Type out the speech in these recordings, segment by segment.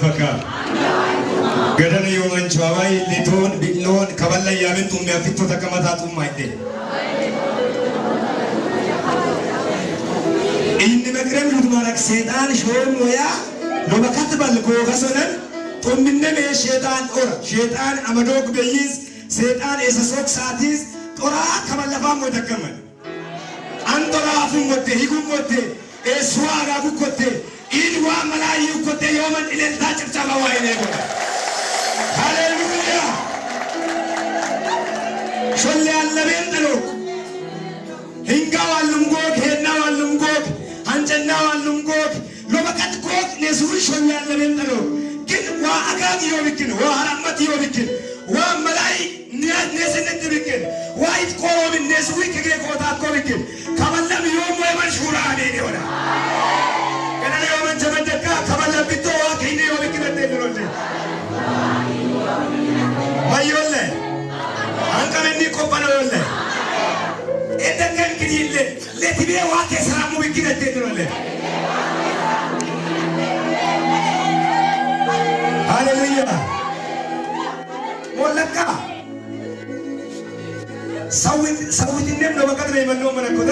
በካ ገደን ዮመንቻዋይ ሊቶን ቢሎን ከበላ ያምን ጡም ያፊቶ ተከመታጡም አይደ ኢን መክረም ሉት ሰይጣን ሾም ወያ ሎበካት ባልኮ ከሶነን ጡምነም ሸይጣን ኦር ሸይጣን አመዶክ በይዝ ሰይጣን ኤሰሶክ ሳቲስ ጦራ ከበለፋም ወተከመን አንጦራፉም ወቴ ሂጉም ወቴ ኤስዋ ጋጉኮቴ ኢድዋ መላዩ ኮቴ ዮመን ኢለልታ ጭብጨባ ዋይኔ ጎዳ ሃሌሉያ ሾሌ አለቤን ጥሎክ hingaw allumgook heennaw allumgook hancennaw allumgook lobakat gook nesuuri sholle allabeen xalook ግን ዋ አጋግ ዮብክን ዋ ሀራመት ዮብክን ዋ መላይ ኔስነት ብክን ዋ ይትቆሮብን ኔሱሪ ከጌ ኮታኮ ብክን ከበለም ዮም ወይመን ሹራ አኔን ይሆና ገነነ ዮመን ጀመደካ ከበለም ቢቶ ዋ ከይኔ ዮብክን አደልሎለ ማዮለ አንቀመኒ ቆጳኖ ዮለ እንደከን ግዲለ ለቲቤ ዋ ከሰራሙ ብክን አደልሎለ ሃሌሉያ ሞለካ ሰዊትኔም ለበቀት ነው የመነው መነኮተ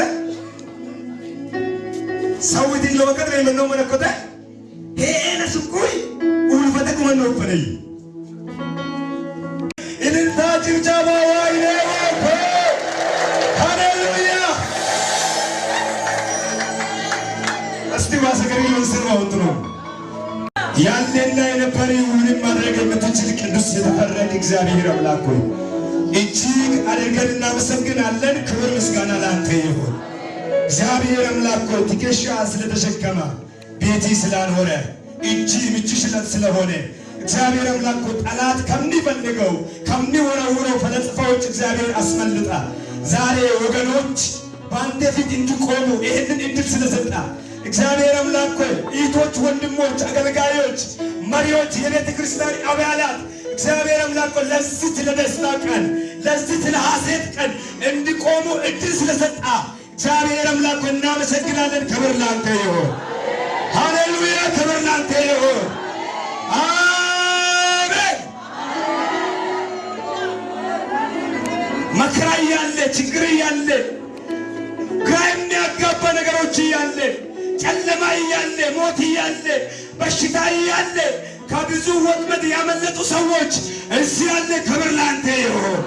ሰዊትን ለበቀት ነው የመነው መነኮተ ሄነ ስኩይ ኡልፈተ ኩመን ነው ፈነይ እልልታ ጭብጨባ ዋይኔ ወኮ ሃሌሉያ እስቲ ባሰገሪ ለንስር ነው ያለና የነበረ ሁሉንም ማድረግ የምትችል ቅዱስ የተፈረክ እግዚአብሔር አምላክ ሆይ እጅግ አድርገን እናመሰግናለን። ክብር ምስጋና ላንተ ይሁን። እግዚአብሔር አምላክ ሆይ ትከሻ ስለተሸከመ ቤቲ ስላልሆነ እጅ ምቹ ስለሆነ እግዚአብሔር አምላክ ሆይ ጠላት ከሚፈልገው ከሚወረውረው ፈለጥፋዎች እግዚአብሔር አስመልጣ ዛሬ ወገኖች በአንተ ፊት እንዲቆሙ ይህንን እድል ስለሰጣ እግዚአብሔር አምላክ ሆይ እህቶች፣ ወንድሞች፣ አገልጋዮች፣ መሪዎች፣ የቤተ ክርስቲያን አባላት እግዚአብሔር አምላክ ሆይ ለዚህ ለደስታ ቀን ለዚህ ለሐሴት ቀን እንዲቆሙ እድል ስለሰጣ እግዚአብሔር አምላክ ሆይ እናመሰግናለን። ክብር ላንተ ይሁን። ሃሌሉያ! ክብር ላንተ ይሁን። አሜን። መከራ እያለ ችግር እያለ ግራ የሚያጋባ ነገሮች እያለ ጨለማ እያለ ሞት እያለ በሽታ እያለ ከብዙ ወጥመድ ያመለጡ ሰዎች እዚህ ያለ ክብር ላንተ ይሁን።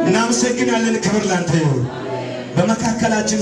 እናመሰግናለን። ክብር ላንተ ይሁን። በመካከላችን